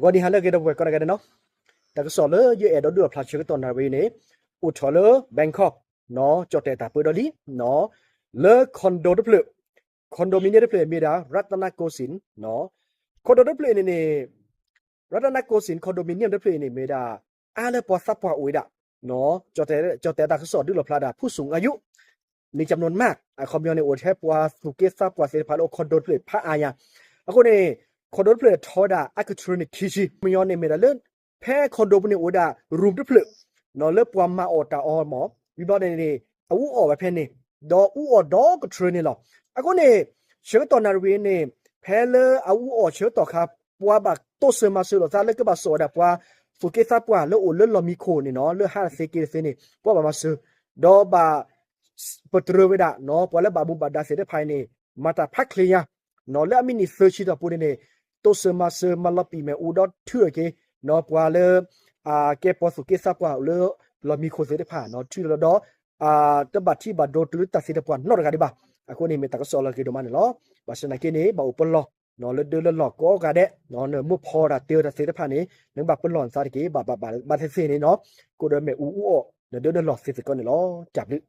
ဂီၤနံၤဟါလၢအဂ့ၤ ဒီပုၢ်ဝဲၢ်ကိးဂၤဒဲးနီၤ, တၢ်ကစီၣ်လၢယအဲၣ်ဒိးဒုးလီၤဖျါဆၢကတီၢ်နၣ်ရံၣ်ဝဲအံၤန့ၣ်, အိၣ်ထီၣ်လၢ Bangkok နီၤ, ကၠီၣ်တဲၣ်တၢ်ပၢဒီလံ, လၢ condo တဖျၢၣ်, condominium တဖျၢၣ်မ့ၢ်ဒၣ် Rattana Kosing နီၤ, condo တဖျၢၣ်အံၤန့ၣ်န့ၣ် Rattana Kosing condominium တဖျၢၣ်အံၤန့ၣ်မ့ၢ်ဒၣ် အါလၢပှၤသးပှၢ်အိၣ်ဝဲဒၣ်, ကၠီၣ်တဲၣ်တၢ်ကစီၣ်ဒုးလီၤဖျါဒၣ် ဖူစူၣ်အယူး န့ၣ် ကၠၢမ်နူၢ်မး အခီပညီန့ၣ် အိၣ်ထဲပှၤသူၣ်က့သးပှၢ်သ့ၣ်တဖၣ်လၢအိၣ် condo တဖျၢၣ်ဖးအါညါ, အဃိန့ၣ် condo တဖျၢၣ်ထီဝဲဒၣ်အကတြၢၤန့ၣ်ခံဆံ, အခီပညီန့ၣ်မ့ၢ်ဒၣ်လၢ ဖဲ condo ပူၤန့ၣ်အိၣ်ဝဲဒၣ် room တဖျၢၣ် လၢပှၤမၤအီၣ်တၢ်အီမး, ဝံၤဘျီန့ၣ်န့ၣ် အအူအီၣ်ဝဲဖဲန့ၣ်, ဒီးအူအီၣ်ဒီကတြၢၤန့ၣ်လီၤ. အဃိန့ၣ် ဆၢကတီၢ်နၣ်ရံၣ်ဝဲအံၤန့ၣ် ဖဲလၢအအူအီၣ်ဆၢကတီၢ်အခါ ပှၤဘၣ်တိစၢၤမၤစၢၤလိာ်သးလၢကဘၣ်စိာ်ဝဲဒၣ်ပှၤသူၣ်က့သးပှၢ်လၢအိၣ်လၢလီၢ်မံခိၣ်န့ၣ်နီၤ, လၢဟါသ့က့ၤသ့န့ၣ် ပှၤဘၣ်မၤစၢၤ, ဒီးဘၣ် ပတြၢၤဝဲဒၣ်နီၤ, ပှၤလၢဘၣ်မူဘၣ်ဒါသ့ၣ်တဖၣ်အံၤန့ၣ် မၤတၢ်ဖးချ့ညါ နီၤ, လၢအမံးနံးသၢဆံတီၢ်ပူၤန့ၣ်န့ၣ် တိစၢၤမၤစၢၤ မၤလီၤပံာ်မဲာ်အူဒီးထုးထီၣ်က့ၤ နီၤ, ပှၤလၢ ကဲပှၤသူၣ်က့သးပှၢ်လၢလီၢ်မံခိၣ်သ့ၣ်တဖၣ်နီၤ, ထုးထီၣ်ဒီး တဘၣ်ထံၣ်ဘၣ်ဒိတုၤလၢတၢ်သ့ၣ်တဖၣ်နီတဂၤဒံးဘၣ်. အဃိန့ၣ်မ့ၢ်တၢ်ကစီၣ်လၢအဂ့ၤဒိၣ်မးန့ၣ်လီၤ. ဘၣ်ဆၣ်သနာ်က့န့ၣ် ဘၣ်အိၣ်ပလီၢ် လၢဒၢလၢလီၢ်ကိးဂၤဒဲး, နမိၢ်ဖီတၢ်တဲအီၤတၢ်သ့ၣ်တဖၣ်န့ၣ် နကဘၣ်ပလီၢ်နသးတက့ၢ်, ဘၣ်ဘၣ်ဘၣ်ဘၣ်သ့ၣ်သ့ၣ်န့ၣ်နီၤ, ကိးဒီးမဲာ်အူအူအီၣ် နဒၢနလီၢ်သ့ၣ်စ့ၢ်ကီးန့ၣ်လီၤ. တၢ်ဘျုး